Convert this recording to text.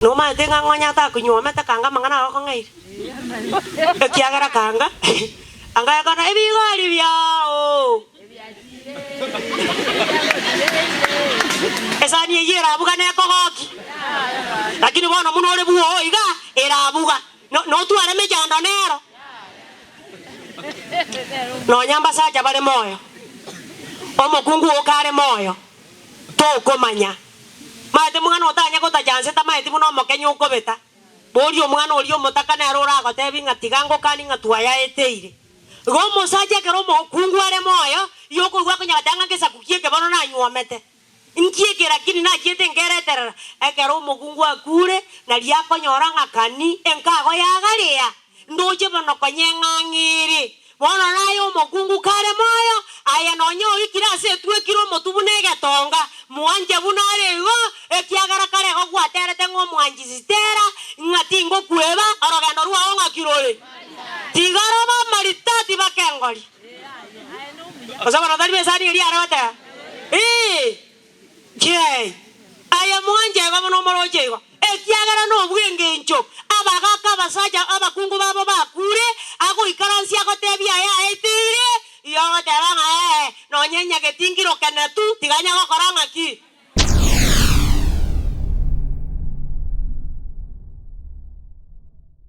Nomaete ng'a ng'onye atakonywomete kanga amang'ana ao akong'aire? Ekiagera kanga anga ekona ebigori biao. Esani eyio erabuga nekogoki, lakini bono buna ore bwoo iga erabuga, no notware emechando nero. Nonya mbasacha bare moyo, omokungu oo kare moyo, tokomanya. Maete mwana otanya gotacha nse tamaeti buna omokenyi okobeta. Boria omwana oria omotaka nere oragotebi ng'a tiga ngokanie ng'a twayaeteire. Igo omosacha ekero omokungu are moyo, igo okoigwa akonya goteba ng'a ngesaku ki eke bono nanyuomete. Nki eke lakini nachiete nkereterera? Ekero omokungu akure, nario akonyora ng'a kani enkago yagaria. Ndoche bono konya eng'ang'iri. Bono naye omokungu kare moyo, aye nonya oikire ase etwekire omotwe buna egetonga, mwanche buna are igo, ekiagera kare igo gwaterete ng'a omwanchi Sitera, ng'a tingokweba, orogendo rwao ng'aki rore? Tiga robe amaritati bakengori. Gose bono tari besani eria are goteba? Ee. Yee, aye mwanche igo buna omoroche igo, ekiagera nobw'engencho abagaaka abasacha abakungu babo bakure, agoikaransia agotebia aye aeteire, igo ogoteba ng'a ee, nonya enyageti nkirokenetu, tiga anya gokora ng'aki?